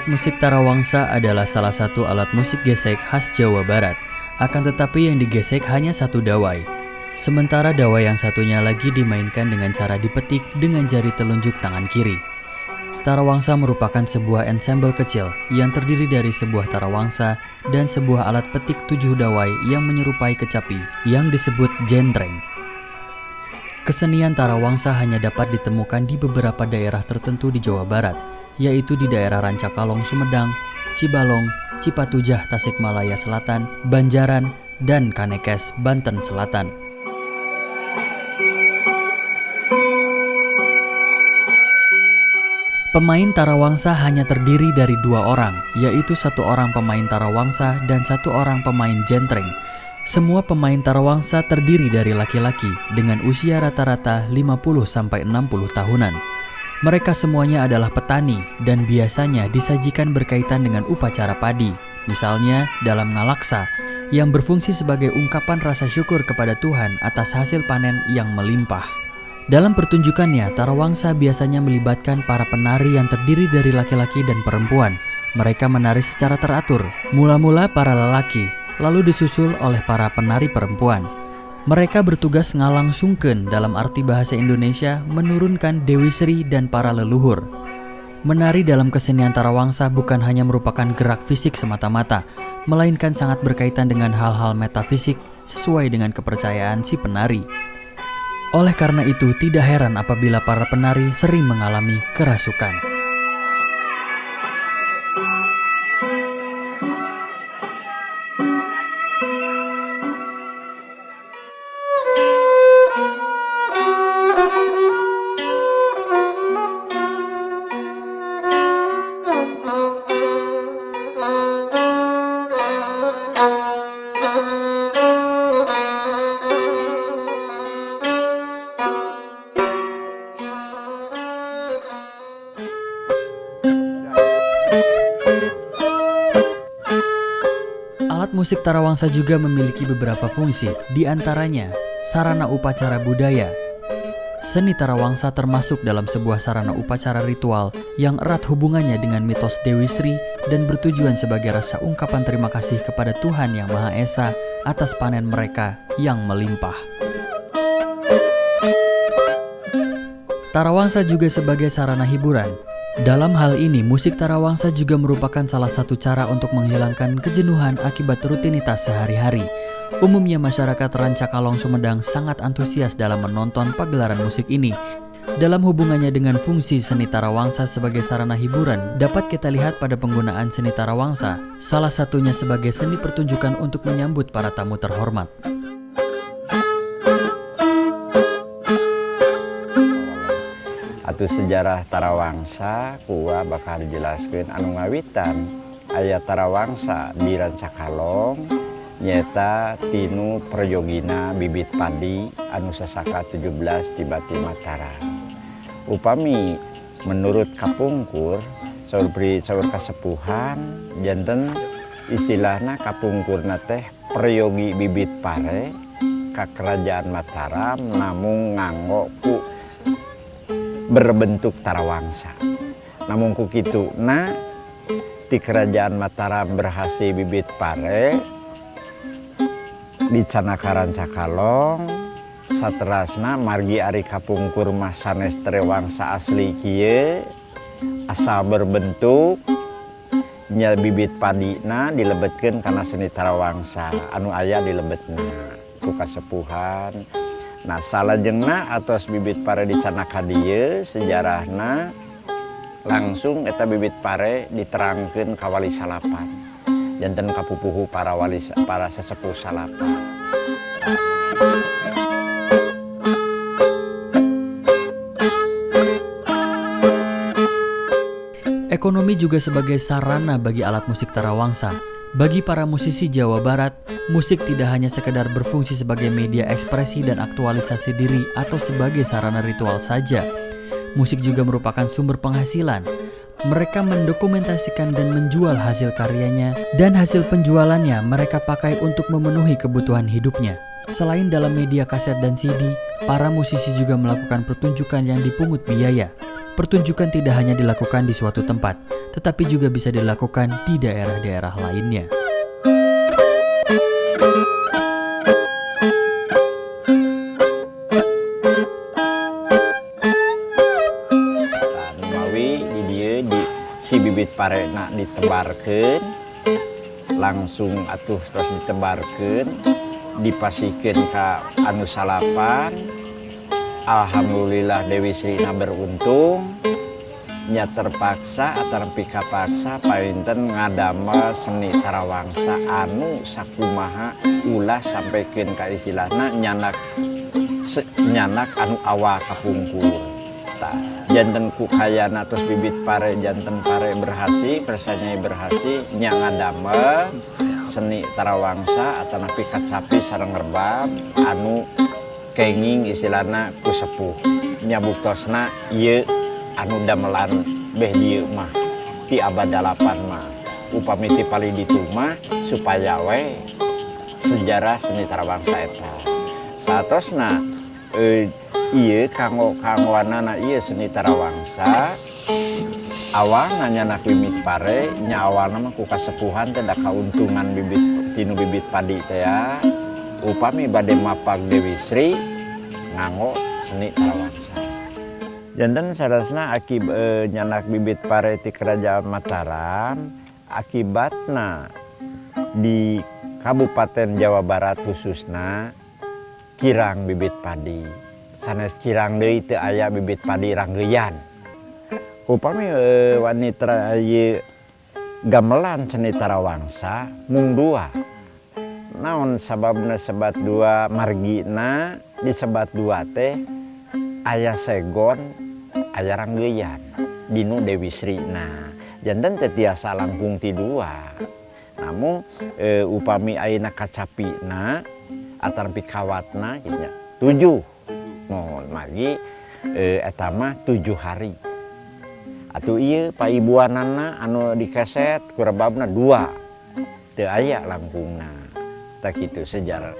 Alat musik tarawangsa adalah salah satu alat musik gesek khas Jawa Barat. Akan tetapi, yang digesek hanya satu dawai. Sementara dawai yang satunya lagi dimainkan dengan cara dipetik dengan jari telunjuk tangan kiri. Tarawangsa merupakan sebuah ensemble kecil yang terdiri dari sebuah tarawangsa dan sebuah alat petik tujuh dawai yang menyerupai kecapi yang disebut jentreng. Kesenian Tarawangsa hanya dapat ditemukan di beberapa daerah tertentu di Jawa Barat, yaitu di daerah Rancakalong, Sumedang, Cibalong, Cipatujah, Tasikmalaya Selatan, Banjaran, dan Kanekes, Banten Selatan. Pemain Tarawangsa hanya terdiri dari dua orang, yaitu satu orang pemain Tarawangsa dan satu orang pemain jentreng. Semua pemain Tarawangsa terdiri dari laki-laki dengan usia rata-rata 50 sampai 60 tahunan. Mereka semuanya adalah petani dan biasanya disajikan berkaitan dengan upacara padi, misalnya dalam ngalaksa yang berfungsi sebagai ungkapan rasa syukur kepada Tuhan atas hasil panen yang melimpah. Dalam pertunjukannya, Tarawangsa biasanya melibatkan para penari yang terdiri dari laki-laki dan perempuan. Mereka menari secara teratur, mula-mula para lelaki, lalu disusul oleh para penari perempuan. Mereka bertugas ngalangsungkeun, dalam arti bahasa Indonesia menurunkan Dewi Sri dan para leluhur. Menari dalam kesenian Tarawangsa bukan hanya merupakan gerak fisik semata-mata, melainkan sangat berkaitan dengan hal-hal metafisik sesuai dengan kepercayaan si penari. Oleh karena itu, tidak heran apabila para penari sering mengalami kerasukan. Alat musik Tarawangsa juga memiliki beberapa fungsi, di antaranya sarana upacara budaya. Seni Tarawangsa termasuk dalam sebuah sarana upacara ritual yang erat hubungannya dengan mitos Dewi Sri dan bertujuan sebagai rasa ungkapan terima kasih kepada Tuhan Yang Maha Esa atas panen mereka yang melimpah. Tarawangsa juga sebagai sarana hiburan. Dalam hal ini, musik Tarawangsa juga merupakan salah satu cara untuk menghilangkan kejenuhan akibat rutinitas sehari-hari. Umumnya masyarakat Rancakalong Sumedang sangat antusias dalam menonton pagelaran musik ini. Dalam hubungannya dengan fungsi seni Tarawangsa sebagai sarana hiburan, dapat kita lihat pada penggunaan seni Tarawangsa, salah satunya sebagai seni pertunjukan untuk menyambut para tamu terhormat. Atau sejarah Tarawangsa ku bakal dijelaskan. Anu ngawitan aya Tarawangsa di Rancakalong nyaeta tina perjogina bibit padi anu sasaka 17 tibati Mataram. Upami menurut kapungkur, saur pri saur kasepuhan, janten istilahna kapungkurna teh peryogi bibit pare ka kerajaan Mataram namung nganggo ku berbentuk tarawangsa. Namun ku kitu na di kerajaan Mataram berhasil bibit pare dicandak ka Rancakalong. Saterasna, margi ari kapungkur mah sanes wangsa asli kieu, asal berbentuk nya bibit padina dilebetkeun kana seni tarawangsa anu aya dilebetna ku kasepuhan. Nah, salajengna atos bibit pare dicandak ka dieu, sejarahna langsung eta bibit pare diterangkeun ka wali salapan, janten kapupuhu para wali, para sesepuh salapan. Ekonomi juga sebagai sarana bagi alat musik Tarawangsa. Bagi para musisi Jawa Barat, musik tidak hanya sekedar berfungsi sebagai media ekspresi dan aktualisasi diri atau sebagai sarana ritual saja. Musik juga merupakan sumber penghasilan. Mereka mendokumentasikan dan menjual hasil karyanya, dan hasil penjualannya mereka pakai untuk memenuhi kebutuhan hidupnya. Selain dalam media kaset dan CD, para musisi juga melakukan pertunjukan yang dipungut biaya. Pertunjukan tidak hanya dilakukan di suatu tempat, tetapi juga bisa dilakukan di daerah-daerah lainnya. Tah, numawi di dieu di si bibit parena ditebarkeun langsung atuh, terus ditebarkeun, dipasihkeun ka anu salapan. Alhamdulillah, Dewi Sri beruntung nya, terpaksa atau pikapaksa painten ngadamel seni tarawangsa anu sakumaha ulah sampaikan ka istilahna nyanak nyanak anu awal kapungkur. Tah, janten ku kayana terus bibit pare, janten pare berhasil, persanyai berhasil nya, ngadamel seni tarawangsa atau napi kacapi sareng rebab anu kenging istilahna ku sepuh nya. Buktosna ieu anu damelan beh dieu mah ti abad 8 mah, upami ti palih ditu mah supaya we sejarah seni tarawangsa eta saatosna ieu kanggo kanggoanana ieu seni tarawangsa. Awalna nyanak bibit pare nya, awalna mah ku kasepuhan teh da kauntungan bibit tinu bibit padi teh ya, upami bade mapag Dewi Sri nganggo seni tarawangsa. Janten sarasna nyanak bibit pare ti Kerajaan Mataram, akibatna di Kabupaten Jawa Barat khususna kirang bibit padi, sanes kirang deui, teu aya bibit padi ranggeuyan. Upami wanita ieu gamelan seni tarawangsa mung dua. Naon sababna sebat dua? Margina disebat dua teh aya segon, aya ranggeuyan dinu Dewi Sri. Nah, janten teu tiasa langkung ti dua. Namun upami ayeuna kacapina atanapi kawatna kitu nya tujuh. Mohon margi eta mah 7 hari. Atuh ieu paibuanana anu dikeset ku rebabna dua, teu aya langkungna. Tah, kitu sejarah.